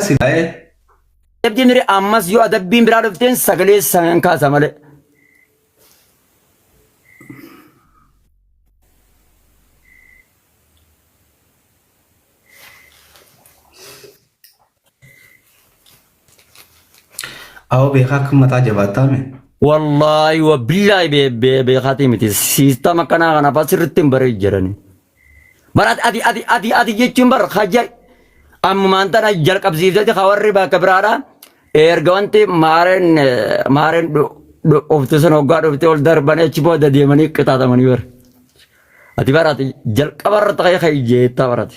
Silaa. Adabbii mire ammas yoo adabbiin biraa dhufteen sagalee san kaasa malee. Awoo beekaa akka mataa jabaattaa mee? Wallaahi wa billaahi beekaatii miti. Siistama akkanaa kana fa'aa sirriitti hin baree jedhani. Bar ati ati ati ati ati jechuun bar haja ammumaan tana jalqabsiifteeti ka warri bakka biraadha. Erga wanti maareen maareen dhuftu sun hoggaa dhufte ol darbanii achi booda deemanii qixaaxamanii bar. Ati bar ati jalqaba irratti ka'ee ka'e jeettaa barate.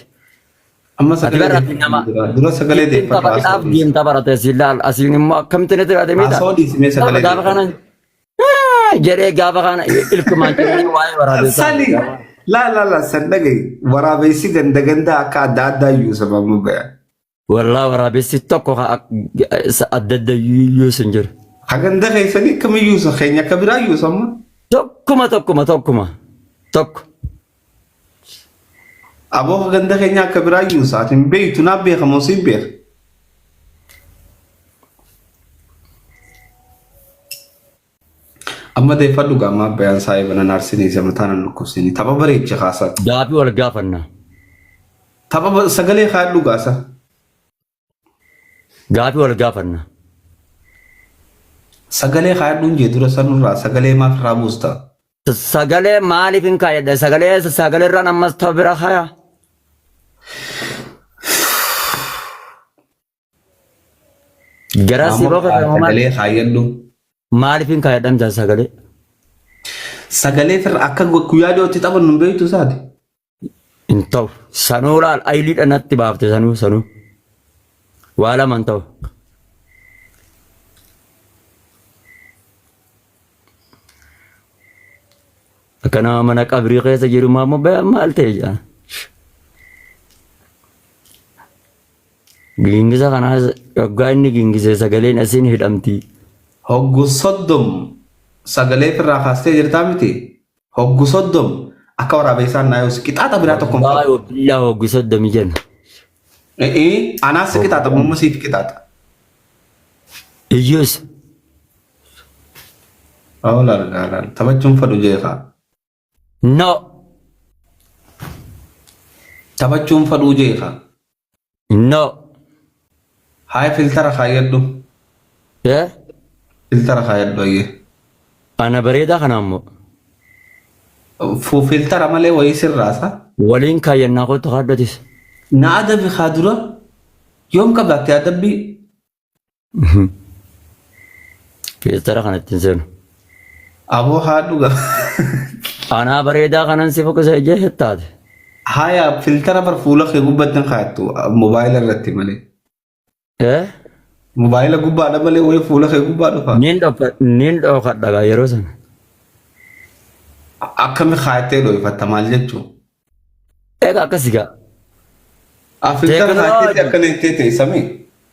Amma Ati sagalee bar ati nama deeffadhu. Dura sagalee ittiin deeffadhu taphataaf haasoo dhiisi. deemta barate si laal asiin immoo akkamitti natti taate miidha. Haasoo dhiisimee sagalee Gaafa kana deeffadhu. jedhee gaafa kana ilkumaan jedhanii waa'ee waraabessaa. Sani laa laa laa san dhagahi waraabessi ganda ganda akka adda addaa iyyuu sababnu baya. Wallaa waraabessi tokko ka adda adda iyyuu sin jiru. Ha ganda keessanii akkamiyyuu isa keenya akka biraa iyyuu samma. Tokkuma tokkuma tokkuma tokko. Aboo ha ganda keenya akka biraa iyyuu isa ati hin beektu naaf beekamoo siin beeka. Amma deeffadhu gaama bayaan saayiba nan aarsinii isa mataa nan dhukkubsinii tapha bareeche kaasaa. Gaafii wal gaafanna. Tapha sagalee kaadhu gaasa. Gaafii wal gaafanna. Sagalee kaadhuun jee dura sanurraa sagalee maaf irraa buusta? Sagalee maaliif hin kaayadha? Sagalee sagalee irraan ammas tapha bira kaaya. Garaa si Maammoo boqote moo maal? sagalee kaayyadhu. Maaliif hin kaayadhamta sagalee? Sagalee firra akka guyyaa dhiyootti taphannu hin beektu isaati. Hin ta'u. Sanuu laal ayiliidha natti baafte sanuu sanuu. Waa lama hin ta'u. Akka nama mana qabrii keessa jiru maammoo bayaan maal ta'e jedha. Gingisa kanaas hoggaa inni gingise sagaleen asiin hidhamti. Hoggu 30 sagalee firraa kaastee jirtaa miti? Hoggu 30 akka waraabeessaan naayus qixaaxa biraa tokko hin Wallaahi qabu. wabillaa hoggu 30 jenna. Ee anaas si qixaaxa umma siif qixaaxa. Iyyuus Awwa laal laal taphachuun fadhu jeeqa. No. Taphachuun fadhuu jeeqa. No. Haaya filtara kaayyadhu. Eh? Filtara kaayyadhu ayyee. Ana bareedaa kana ammoo. Fu filtara malee wayii sirraasa. Waliin kaayyannaa kottu kaadhatis. Na adabi kaa dura yoom qabaatte adabbii? Filtara kana ittiin seenu. Aboo haa dhuga. Anaa bareedaa kanan si fokkisa ijee hettaate. Haya filtara bar fuula kee gubbatti hin kaayattu mobaayila irratti malee. Eh? Mobaayila gubbaadha malee wayii fuula kee gubbaa dhufa. Nin dhokka nin dhokadha gaa yeroo sana. Akkami kaayattee dho'ifatta maal jechuun? Egaa akkasi gaa. Filtara kaayatteetti Teekinooloojii. akkana jettee teessamii.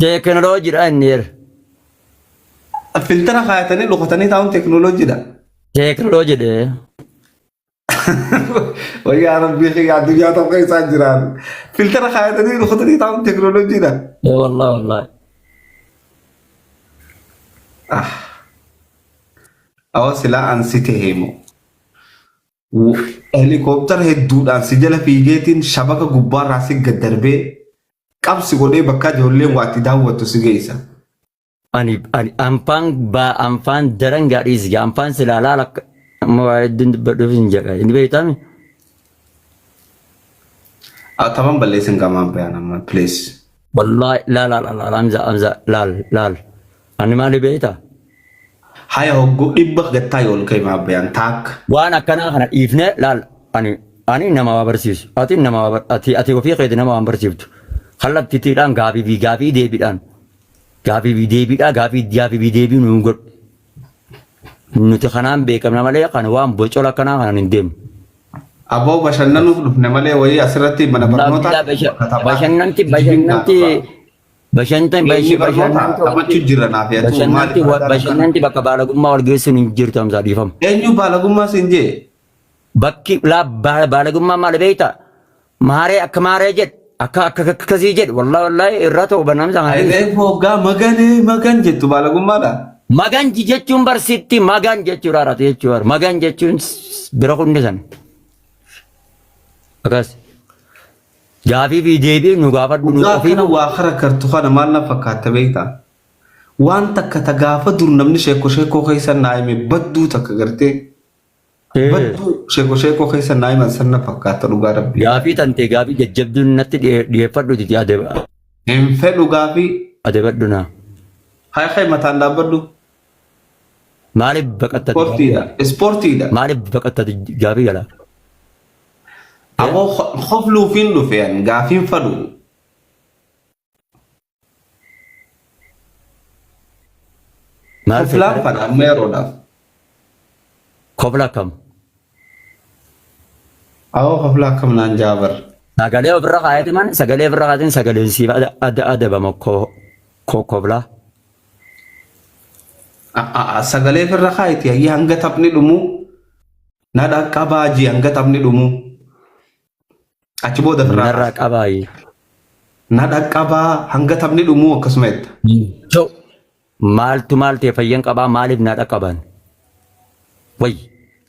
Teekinooloojiidha inni yeera. Filtara kaayatanii dhokatanii taa'uun teekinooloojiidha. Teekinooloojii dhee. Wayyaa rabbii kiyya addunyaa tokko keessaa jiraan. Filtara kaayatanii dhokatanii taa'uun teekinooloojiidha. Ee wallahi wallahi. Ah. Awa silaa an si tahee moo. Helikooптara hedduudhaan si jala fiigeetiin shabaka gubbaarraa si gad darbee qabsi godhee bakka ijoolleen waa itti daawwattu si geessa. Ani ani anfaan ba anfaan daran gaadhiis gaa anfaan silaa laala akka amma waa hedduun dubbadhuuf hin jedha inni beektaami. Taban balleessin gamaan bayaan amma please. Wallahi laal laal laal Hamza Hamza laal laal ani maali beektaa? Haya hogguu 100 gattaa yoo ol ka'e maaf bayaan taakka. Waan akkanaa kana dhiifnee laal ani ani nama waa barsiisu ati nama waa ati ati ofii keeti nama waan barsiiftu kallattiidhaan gaafii fi gaafii deebiidhaan gaafii fi deebiidhaa gaafii gaafii fi deebii nuun godhu. Nuti kanaan beekamna malee kan waan bocola akkanaa kanaan hin deemnu. Aboo bashannanuuf dhufne malee wayii asirratti mana barnootaa Bashannanti bashannanti Bashantan Inni barnoota taphachuu jirra naaf yaa ta'u maali faayidaan akkana? Bashannanti bakka baalagummaa wal geessuun hin jirtu Hamzaa dhiifama. Eenyu baalagummaa siin jee? Bakki laa baalagummaa maali beektaa? Maaree akka maaree jedhe. Akka akka akkasii jedhu wallaahi wallaahi irraa ta'u banamsa kana. Reefu hoggaa maganee magan jettu baalagummaadha. Magan jechuun barsitti magan jechuudha arate jechuudha. Magan jechuun bira kunnisan. Akkas. Gaafii fi deebii nu gaafadhu nu Dhugaa ofii kana waa karakartu kana maal na fakkaata beektaa? Waan takka ta gaafa dur namni sheekko sheekoo keessa naa hime badduu takka gartee badduu sheekko sheekoo keessa naa himan san na fakkaata dhugaa rabbi. Gaafii tantee gaafii jajjabduun natti dhiyeeffadhu titi Hin fedhu gaafii. adabadhu naa. Hay hay mataan dhaabbadhu. Maaliif baqattati? Ispoortiidha. Ispoortiidha. Maaliif baqattati gaafii jala? Aboo kofluufiin dhufe an gaafiin fadhu. Maal Koflaan feetare? fadha amma yeroodhaaf. Kofla akkam? Awoo kofla akkam naan jaabar. Sagalee ofirra kaayate man sagalee ofirra kaayateen sagaleen siif adabama koflaa. Sagalee ofirra kaayiti hayyee hanga taphni dhumu na dhaqqabaa jee hanga taphni dhumu. Achi booda ofirraa Narraa kaasa. qabaayi. Na dhaqqabaa hanga taphni dhumuu akkasuma jetta. Ta'u maaltu maal ta'e fayyan qabaa maaliif na dhaqqaban? Way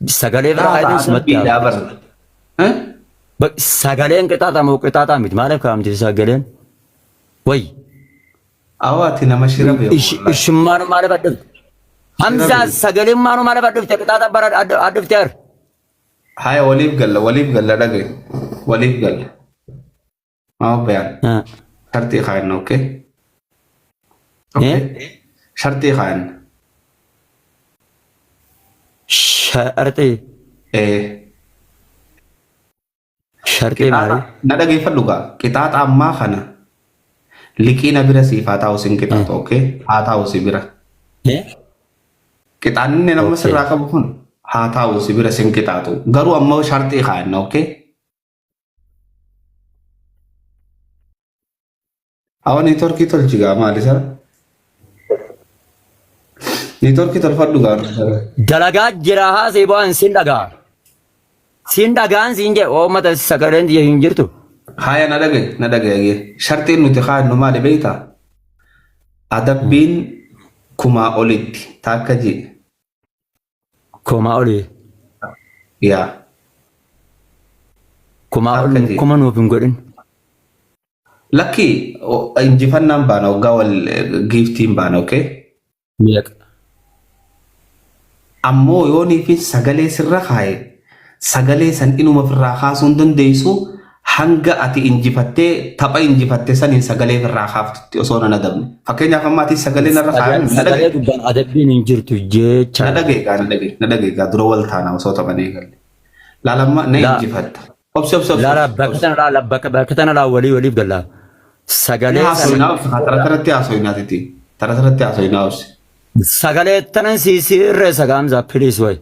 sagalee ofirra Qixaaxa kaayateen sumatti adabbiidhaa hafa. bara. Eh? Sagaleen qixaaxamu qixaaxaa miti maaliif kaa'amti sagaleen? Way Awoo ati nama shira beeku wallahi. Ishummaanu maaliif adhufte? Shira Hamzaa beeku. sagaleen maanu maaliif adhufte qixaaxa bara adhufte har. Haya waliif galla waliif galla dhagaye waliif galla. Maa bayaan sharxii kaayanna okay? Okay. Sharxii kaayanna. Sharxii Eh. sharxii Qixaaxa maali? na dhageeffadhu gaa qixaaxa ammaa kana liqii na bira siif haa taa'u sin qixaaxu okay? Haa taa'u si bira. Qixaanni nama Okay. sirraa qabu kun haa taa'u si bira sin qixaaxu. Garuu ammoo sharxii kaayanna okay? Awa neetworkii tolchi gaa maali isa? Neetworkii tolfadhu gaa. Dalagaa jira haasee bu'aan sin dhagaa. Sin dhagaan siin jee uummata sagaleen tiyya hin jirtu. Haya na dhagaye na dhagaye. Sharxiin nuti kaa'annu maali beektaa? Adabbiin kumaa olitti taakka jee. Kumaa olii. Yaa. Kumaa Taakka ol jee. kuma nuuf hin godhin. Lakki injifannaan baana waggaa wal giiftiin baana okay? Meeqa? Ammoo yoonii fi sagalee sirra kaaye sagalee san inuma ofirraa kaasuu hin dandeessu hanga ati injifattee tapha injifatte saniin sagalee ofirraa kaaftutti osoo nan adabne. Fakkeenyaaf amma ati sagalee narra kaayame na Sagalee dhagaye. gubbaan adabbiin hin jirtu jecha. Na dhagaye gaa na dhagaye na dhagaye gaa dura wal taana osoo taphanee galle. Laalamma na Laa injifatta. Obsi obsi obsi laa obsi bakka obsi. tana laa bakka bakka tana laa walii waliif galla. Ni Sagalee sana haasoyinaa obsi kaa tara taratti haasoyinaa titi. Tara taratti haasoyinaa obsi. sagalee tanan si si irreessa gaamsa please way.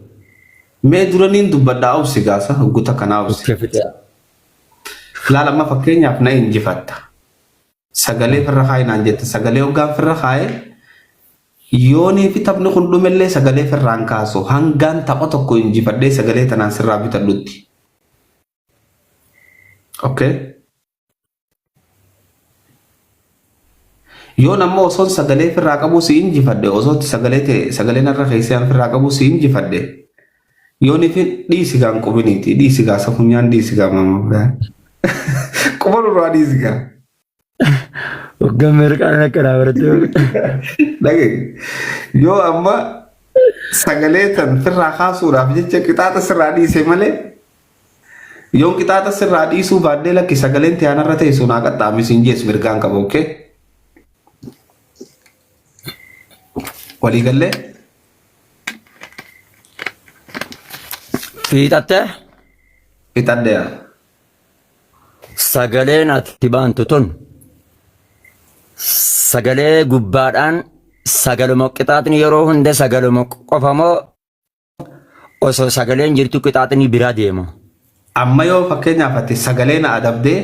Mee dura niin dubbadhaa obsi gaasa guta kanaa obsi. Okay fite. Laal amma fakkeenyaaf na injifatta. Sagalee firra kaayi naan jette sagalee hoggaan firra kaaye yoonii fi taphni kun dhumellee sagalee firraan kaasu hangaan tapha tokko injifadhee sagalee tanaan sirraa bitadhutti. Okay. Yoon ammoo osoon sagalee firraa qabuu si injifadhe osoo sagalee ta'e sagalee narra keessee an firraa qabuu si injifadhe yoonii fi dhiisi gaan qubiniiti dhiisi gaa safunyaan dhiisi gaa maama biraa. Quba nurraa dhiisi gaa. Hoggan mirqaan akka dhaabatte. Dhagaye yoo amma sagalee tan firraa kaasuudhaaf jecha qixaaxa sirraa dhiise malee yoon qixaaxa sirraa dhiisuu baadhee lakki sagaleen tiyaanarra ta'e sun haa qaxxaami siin jees mirgaan qaba okay? Waliigallee Fiixattee fixadheera. sagaleen ati baantu tun sagalee gubbaadhaan sagaluma qixaaxni yeroo hunda sagaluma qofa moo osoo sagaleen jirtu qixaaxni biraa deema. Amma yoo fakkeenyaaf ati sagalee na adabdee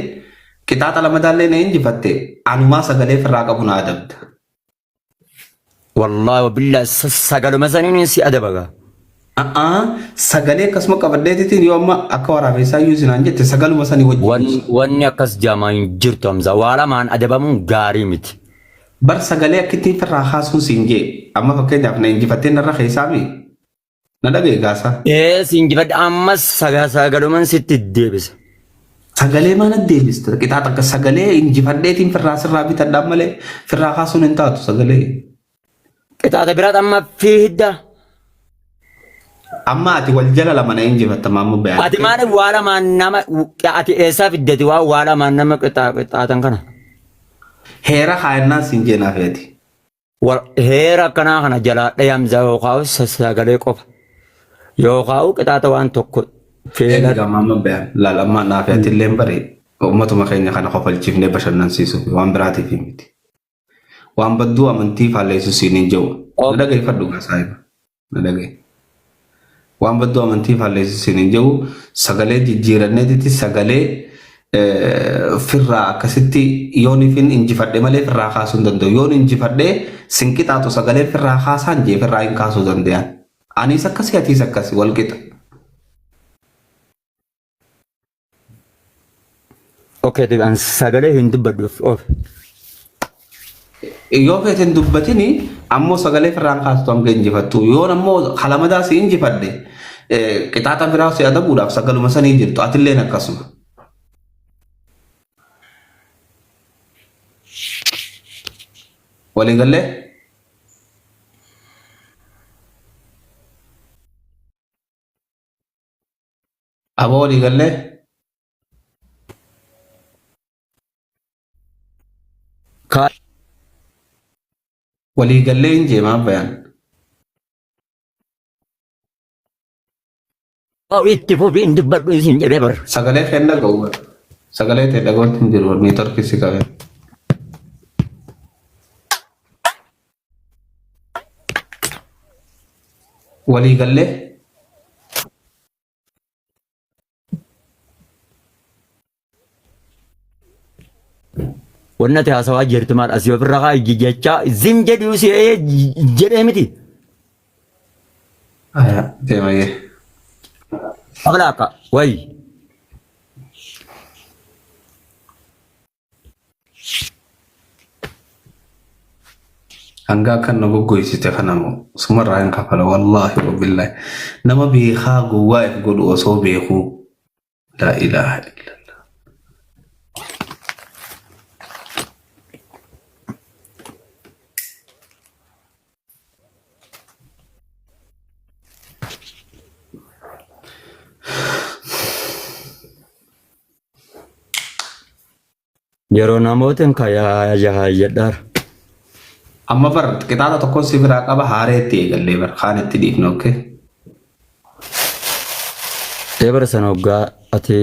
qixaaxa lamadaallee na injifatte anumaa sagalee firraa qabu na adabda. Wallaahi wabillaa sagaluma saniin si adabaga. A'aa sagalee akkasuma qabadheetitiin yoo amma akka waraabessaa iyyuu sinaan jette sagaluma sanii wajjin Wanni wanni akkas jaamaa hin jirtu Hamza. Waa lamaan adabamuun gaarii miti. Bar sagalee akkittiin firraa kaasuun siin jee amma fakkeenyaaf na injifattee narra keessaami na dhagaye gaasaa. Ee si injifadhe ammas sagaluman sitti deebisa. Sagalee maana deebista qixaaxa akka sagalee injifadheetiin firraa sirraa bitadhaan malee firraa kaasuun hin taatu sagalee. Qixaaxa biraat amma fi hidda. Amma ati wal jala lama na injifatta maammoo bayaan. Ati maaliif waa lamaan nama ati eessaa fiddati waa lamaan nama qixaaxan kana? Heera kaayannaan siin jeenaa feeti. Heera akkanaa kana jalaa dhayamza yookaan sagalee qofa yookaan qixaaxa waan tokko feela. Egaa maammoo bayaan laal amma naa feeti illee bare uummatuma keenya kana kofalchiifnee bashannansiisuuf waan biraatiif miti. Waan badduu amantii faalleessu siin hin jiru. Na dhaggeeffadhu gaa saahiba. Na dhagaye. Waan badduu amantii faalleessu siin hin jiru. Sagalee jijjiiranneetitti sagalee firraa akkasitti yoon ifin injifadhe malee firraa kaasuu hin danda'u. Yoon injifadhe sin qixaaxu sagalee firraa kaasaan jee firraa hin kaasuu danda'an. Anis akkasii atiis akkasii wal qixa. Okay, an sagalee hin dubbadhu of. Yoo feete hin dubbatini ammoo sagalee firraan kaastu hanga injifattu. Yoon ammoo halamadaa si injifadhe qixaaxa biraa si adabuudhaaf sagaluma sanii jirtu atilleen akkasuma. Walii gallee? Aboo walii gallee? Kaa Walii gallee hin jeemaa bayaan. Itti fufi hin dubbadhu isin jedhee bar. Sagalee kee hin dhaga'u bara. Sagalee tee dhaga'uutti hin jiru neetworkii si qabee. Walii gallee? Wanni ati haasawaa jirtu maal asii ofirra kaa jechaa zim jedhuu si jedhee miti. Aya, deemayyee. Abla akka wayi. Hanga akkan na goggoysite kana moo sumarraa hin kafala wallaahi wabillahi nama beekaa gowwaa if godhu osoo beekuu laa ilaaha illallah. Yeroo namootiin kaayyadhaara. Amma bar qixaaxa tokkoon si biraa qaba haaree itti eegallee bar kaan itti dhiifne okkee. Ee bara sana hoggaa ati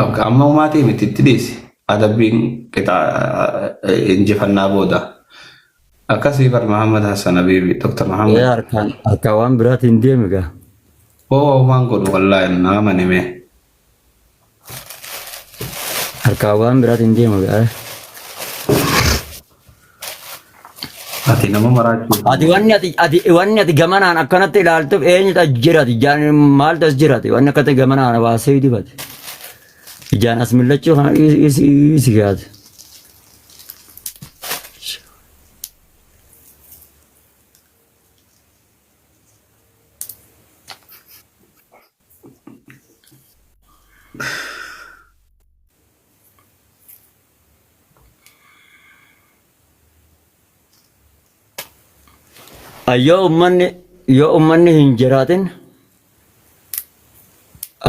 Ok, amma umaatii miti itti dhiisi. Adabbiin qixaa injifannaa booda. Akkasii bar Muhammad Hassan Habibi Dr. ee Muhammad. harkaan harkaan waan biraatiin deemi gaa. Oo waan godhu wallaahi na amani mee. Harkaan waan biraatiin deemu gaa. Ati nama maraachuu. Ati wanni ati ati wanni ati gamanaan akkanatti ilaaltuuf eenyutu as jiraati ijaan maaltu as jiraati wanni akkatti gamanaan waa seeyi dibate. Ijaan as millachuu kana isi gaate. Yoo ummanni yoo ummanni hin jiraatin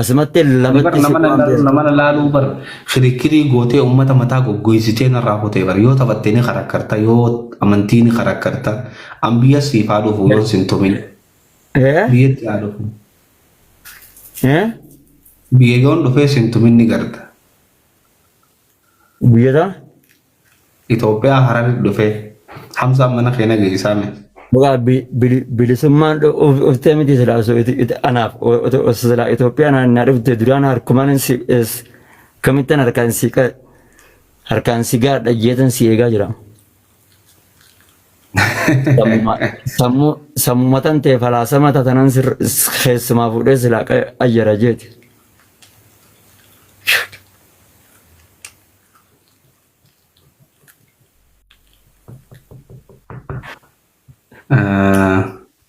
asumatti Bar lafatti si nama na waan laaluu beektu. nama na laaluu bar kirikkirii gootee uummata mataa goggoysitee narraa kutee bar yoo taphattee ni karakkarta yoo amantii ni karakkarta an biyya siif haa dhufu yoon sin tumin Eh? biyyatti haa dhufu Eh? biyya yoon dhufee sin tumin ni garta Biyya taa? Itoophiyaa Harari dhufee Hamzaan mana kee na geessaa mee Dhugaa bilisummaan dhuftee miti silaa osoo anaaf osoo silaa Itoophiyaan na dhufte duraan harkumaan si kamittan harkaan si harkaan si gaadha jeetan si eegaa jira. Sammuu sammuu matan ta'e falaasama tatanan keessumaa fuudhee silaa ayyara jeeti.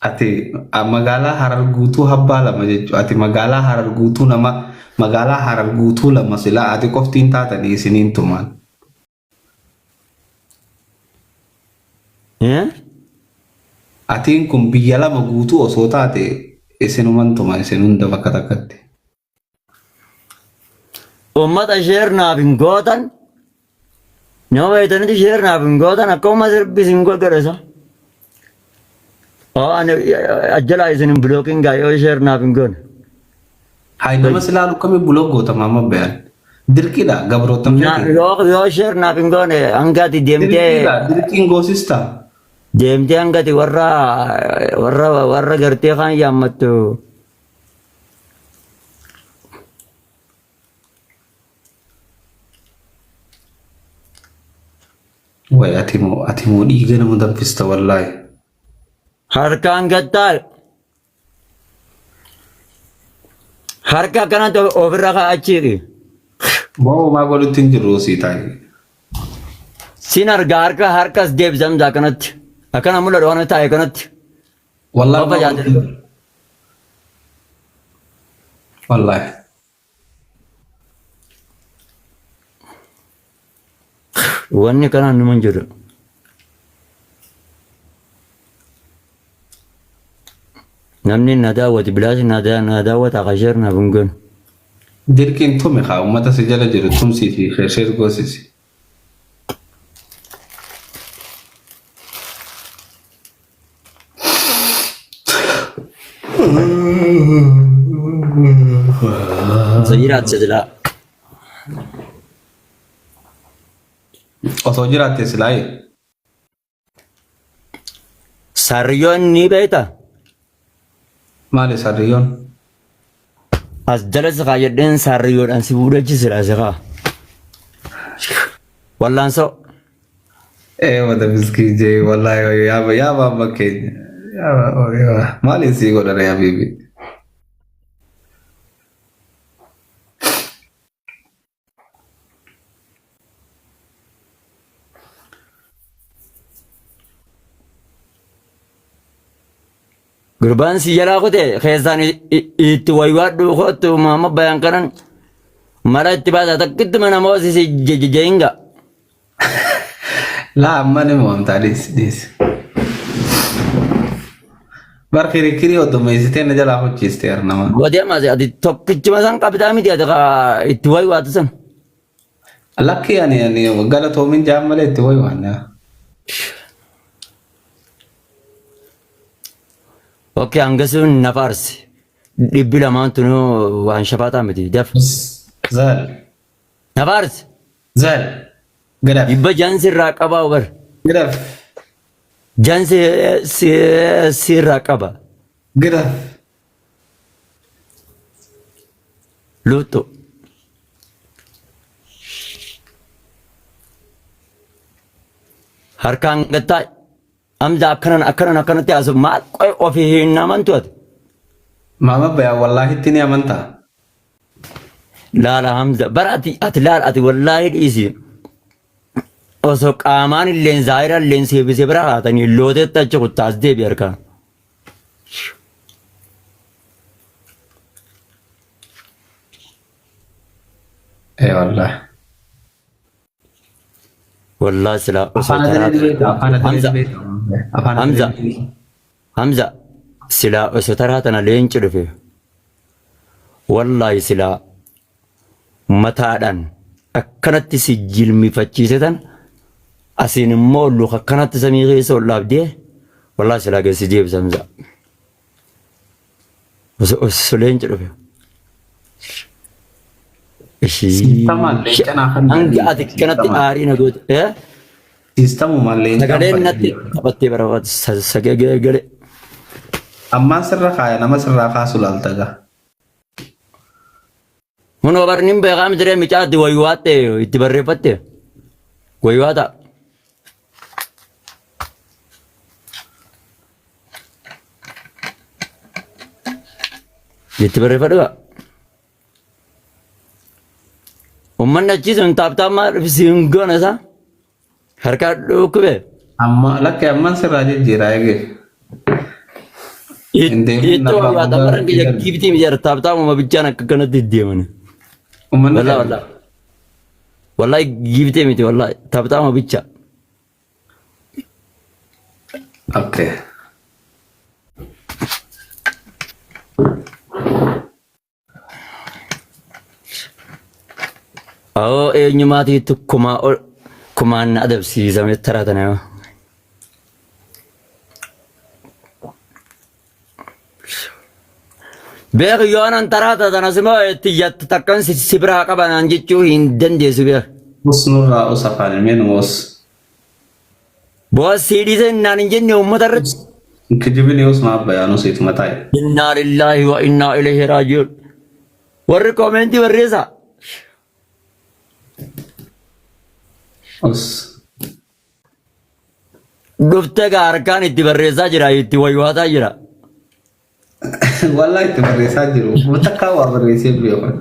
Ati magaalaa Harar guutuu habbaa lama jechuudha. Ati magaalaa Harar guutuu nama magaalaa Harar guutuu lama silaa ati qoftiin taatanii isiniin tumaan. Eh? Atiin kun biyya lama guutuu osoo taate isinuman tuma isin hunda bakka takkatti. Uummata sheer naaf hin gootan. Nama beektanitti sheer naaf hin gootan akkuma sirbi isin godhesa. Oo ani ajjalaa isin hin bilookiin gaa yoo sheer naaf hin goone. Hay nama silaa lukkami buloo goota maama bayan. Dirqiidha gabroottan feeti. Yoo sheer naaf hin goone hanga ati deemtee Dirqiidha dirqiin goosista. deemtee hanga ati warra warra warra gartee kaan yaammattu. Way ati moo ati moo dhiiga nama danfista wallaahi. Harkaan gattaa harka akkanatti ofirra kaa'achiiqi. Moo homaa godhutti hin jirru sii taa'e. Sin argaa harka harkas deebisamsa akkanatti. Akkana mul'atu waan taa'e kanatti. Wallaahi Qofa homaa jaate. godhutti hin jirru. Wallaahi. Wanni kanaan numa hin jiru. Namni na daawwatu bilaashi na daawwata kasheer naaf hin goone. Dirqiin tumi kaa uummata si jala jiru tumsii fi sheer goosisi. Osoo jiraatte silaa. Osoo jiraatte silaa Sarriyoon ni beekta. Maali sarriyyoon? As jala si kaayyadheen sarriyyoodhaan si fuudhachi silaa si kaa. Wallaansoo. Ee wada miskiin jee wallaahi yaa yaa baabba keenya. Yaa maali sii godhare habiibi? Gurbaan si jalaa kute keessaan itti waywaadhu kottu maama bayan kanan mala itti baasa takkitti mana moosisi jejjeinga. Laa amma ni mo'amtaa dhiisi dhiisi. Bar kirikkirii oddomeessitee na jalaa hochiiste nama. Godee ammas ati tokkichuma san qabdaa miti ati kaa itti waywaatu san. Lakki ani ani galatoomin jaan malee itti waywaanne. Okay hangasuun na faarsi. 200 tunuu waan shafaataa miti daf. Zal. Na faarsi. Zal. Gadaf. 600 sirraa qabaa bar. Gadaf. Jan sirraa qaba. Gadaf. Luuxxu. Harkaan gattaa. Amza akkanan akkanan akkanatti haasa'u maal qoy ofii hin amantu ati. Maama bayaa wallaahi itti ni amantaa. Laala Hamza bara ati ati laala ati wallaahi dhiisi. Osoo qaamaan illeen zaahira illeen seebisee bira haatanii lootetti achi kuttaas deebi harkaan. Ee wallaahi. Wallaahi silaa osoo Afaan taraa Adaree ni beektaa? Afaan Adaree Hamza ni beektaa? Afaan Adaree Hamza ni beektaa? Hamza silaa osoo taraa tana leenci dhufe wallaahi silaa mataadhaan akkanatti si jilmifachiise tan asiin immoo luka akkanatti samii keessa ol dhaabdee wallaahi silaa geessi deebisa Hamza. Osoo leenci dhufe. Ishii. Siistamaan leenca naa kan Hanga ati kanatti aarii na goote. Eh? Siistamumaan leencaan Sagaleen natti fayyadamu. taphattee barbaadu sagalee galee. Ammaan sirra kaaya nama sirraa kaasu laalta gaa. Kunoo barni beekaa miti micaatti waywaatte itti barreeffatte. Waywaata. Itti barreeffadhu gaa. Uummanni achii sun taaptaap maal siin goona isaa? Harkaa dhukkube. Amma lakki amman sirraa jijjiiraa eege. Hin deemin Itti abbaa wayyaa mudaa tamarran kiyya darbe. giiftii mijaara taaptaapuma bichaan akka kanatti deemani. Uummanni Wallaa keenya. wallaa. Wallaahi giiftee miti wallaahi taaptaapuma bicha. Okay. Awoo eenyumaatiitu kumaa ol kumaan na adabsiisame taraa tana yoo. Beek yoo anan taraa tana sima itti yatta takkan si biraa qabanaan jechuu hin dandeessu beek. Us nurraa us afaan himeen us. Boos sii dhiise naan hin jenne uummata irratti. Kijibini us maaf bayaan us ituma taa'e. Innaa lillaahi wa innaa ilayhi raaji'uun. Warri koomeentii barreessaa. Us. Dhufte gaa harkaan itti barreessaa jira itti waywaataa jira. Wallahi itti barreessaa jiru. Takkaa waa barreessee beekan.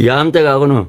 Yaamte gaa kunoo.